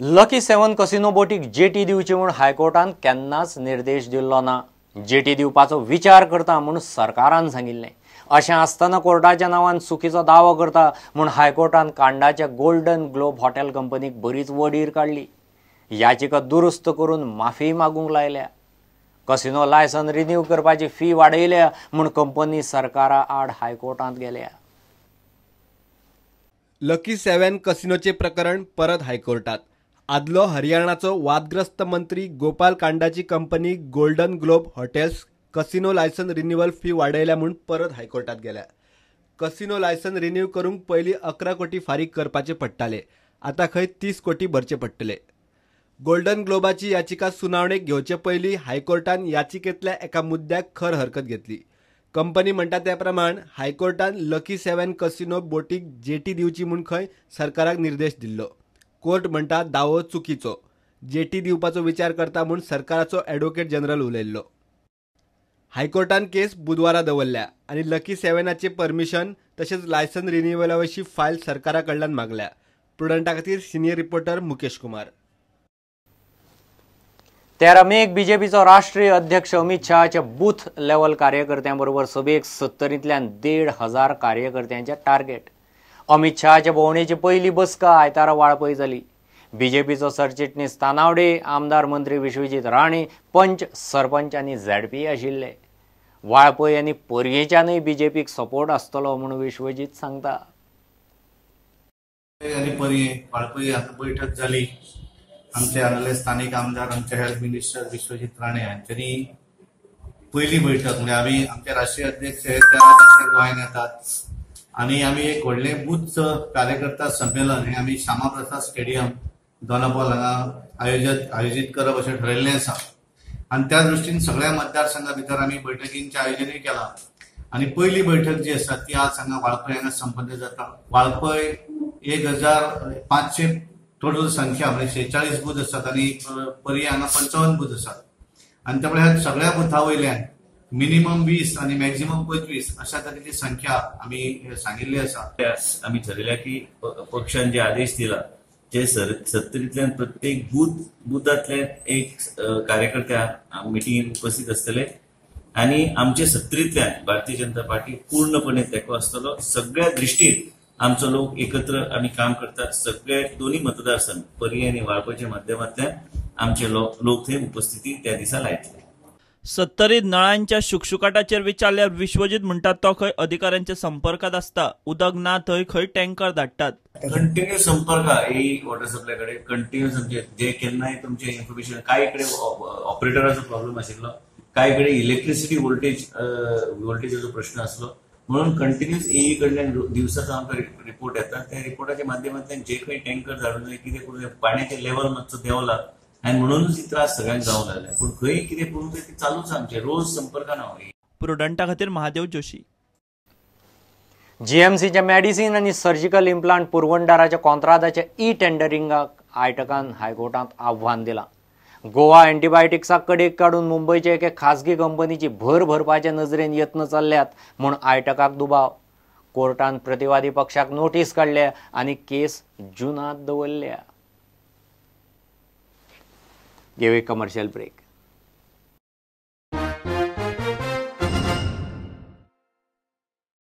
Lucky seven casino बोटीक jetty दिवची म्हूण हायकोर्टान केन्नाच निर्देश दिल्लो ना. जेटी दिवपाचो विचार करता म्हूण सरकारान सांगिल्लें. अशें आसतना कोर्टाच्या नांवान चुकीचो दावो करता म्हूण हायकोर्टान कांडाच्या गोल्डन ग्लोब हॉटेल कंपनीक बरीच वडीर काडली. याचिका दुरुस्त करून माफी मागूंक लायल्या. कसिनो लायसन रिन्यू करपाची फी वाडयल्या म्हूण कंपनी सरकारा आड हायकोर्टांत गेल्या. लकी सेवन कसिनोचे प्रकरण परत हायकोर्टात. आदलो हरियाणाचो वादग्रस्त मंत्री गोपाल कांडाची company Golden Globe Hotels casino licence renewal fee वाडयल्या म्हूण परत हायकोर्टात गेल्या. कसिनो लायसन रिन्यू करूंक पयलीं 11 कोटी फारीक करपाचे पडटाले, आतां खंय 30 कोटी भरचे पडटले. गोल्डन ग्लोबाची याचिका सुनावणेक घेवचे पयलीं हायकोर्टान याचिकेंतल्या एका मुद्द्याक खर हरकत घेतली. कंपनी म्हणटा त्या प्रमाण हायकोर्टान लकी सेवन कसिनो बोटीक जेटी दिवची म्हूण खंय सरकाराक निर्देश दिल्लो. कोर्ट म्हणटा दावो चुकीचो, जेटी दिवपाचो विचार करता म्हूण सरकाराचो ॲडव्होकेट जनरल उलयल्लो. हायकोर्टान केस बुधवारा दवरल्या आनी लकी सेवनाचे परमिशन तशेंच लायसन रिन्युअला विशीं फायल सरकारा कडल्यान मागल्या. प्रुडंटा खातीर सिनियर रिपोर्टर मुकेश कुमार. 13 मेक बीजेपीचो राष्ट्रीय अध्यक्ष अमित शहाच्या बूथ लेवल कार्यकर्त्यां बरोबर सभेक 70 1,500 कार्यकर्त्यांचे टार्गेट. अमित शहाच्या भोंवडेची पयली बसका आयतारा वाळपय जाली. बीजेपीचो सरचिटणीस तानावडे, आमदार मंत्री विश्वजीत राणे, पंच सरपंच आनी झेडपी आशिल्ले. वाळपय आनी पर्येच्यानूय बीजेपीक सपोर्ट आसतलो म्हूण विश्वजीत सांगता. आनी पर्ये वाळपय हांगा बैठक जाली. आमचे हांगासरले स्थानीक आमदार, आमचे हेल्थ मिनिस्टर विश्वजीत राणे हांच्यांनी पयली बैठक म्हणजे आमी आमचे राष्ट्रीय अध्यक्ष हे 13 तारखेक गोंयांत येतात आनी आमी एक व्हडलें बूथ कार्यकर्ता संमेलन हें आमी श्यामाप्रसाद स्टेडियम दोनापावल हांगा आयोजीत करप अशें ठरयल्लें आसा आनी त्या दृश्टीन सगळ्या मतदारसंघा भितर आमी बैठकींचें आयोजनूय केलां आनी पयली बैठक जी आसा ती आज हांगा वाळपय हांगा संपन्न जाता. वाळपय 1500 टोटल संख्या म्हणजे 46 बूथ आसात आनी पर्ये हांगा 55 बूथ आसात आनी त्यामुळे ह्या सगळ्या बुथा वयल्यान मिनिमम 20 आनी मॅक्झिमम 25 अशा तरेची संख्या आमी सांगिल्ली आसा. आमी ठरयल्या की पक्षान जे आदेश दिला जे 70 प्रत्येक बुथांतल्यान एक कार्यकर्त्या मिटिंगेक उपस्थित आसतले आनी आमचे 70 भारतीय जनता पार्टी पूर्णपणे तेंको आसतलो. सगळ्या दृश्टीन आमचो लोक एकत्र आमी काम करतात. सगळे दोन्ही मतदारसंघ पर्ये आनी वाळपयच्या माध्यमांतल्यान आमचे लोक थंय उपस्थिती त्या दिसा लायतले. 70 नळांच्या शुकशुकाटाचेर विचारल्यार विश्वजीत म्हणटात तो खंय अधिकाऱ्यांच्या संपर्कात आसता. उदक ना थंय खंय टँकर धाडटात. कंटिन्यू संपर्क ए वॉटर सप्लाय कडेन कंटिन्यू आमचे जे केन्नाय तुमचे इन्फॉर्मेशन कांय कडेन ऑपरेटराचो प्रॉब्लेम आशिल्लो, कांय कडेन इलेक्ट्रिसिटी व्होल्टेजाचो प्रश्न आसलो, म्हणून कंटिन्युअस एई कडल्यान दिवसाचो आमकां रिपोर्ट येता. त्या रिपोर्टाच्या माध्यमांतल्यान जे खंय टँकर धाडून जाय कितें करूं जाय, पाण्याचें लेवल मातसो देंवला आनी म्हणूनच ही त्रास सगळ्यांक जावंक लागले. पूण खंय कितें करूंक जाय तें चालूच आमचें, रोज संपर्कान हांव. प्रुडंटा खातीर महादेव जोशी. जीएमसीच्या मेडिसीन आनी सर्जिकल इम्प्लांट पुरवणदाराच्या कॉन्त्रादाच्या ई टेंडरिंगाक आयटकान हायकोर्टांत आव्हान दिलां. गोवा एंटीबायोटिक्साक कडेक काडून मुंबयचे एके खासगी कंपनीची भर भरपाचे नजरेन यत्न चल्ल्यात म्हूण आयटकाक दुबाव. कोर्टान प्रतिवादी पक्षाक नोटीस काडल्या आनी केस जुनांत दवरल्या. घेवया कमर्शियल ब्रेक.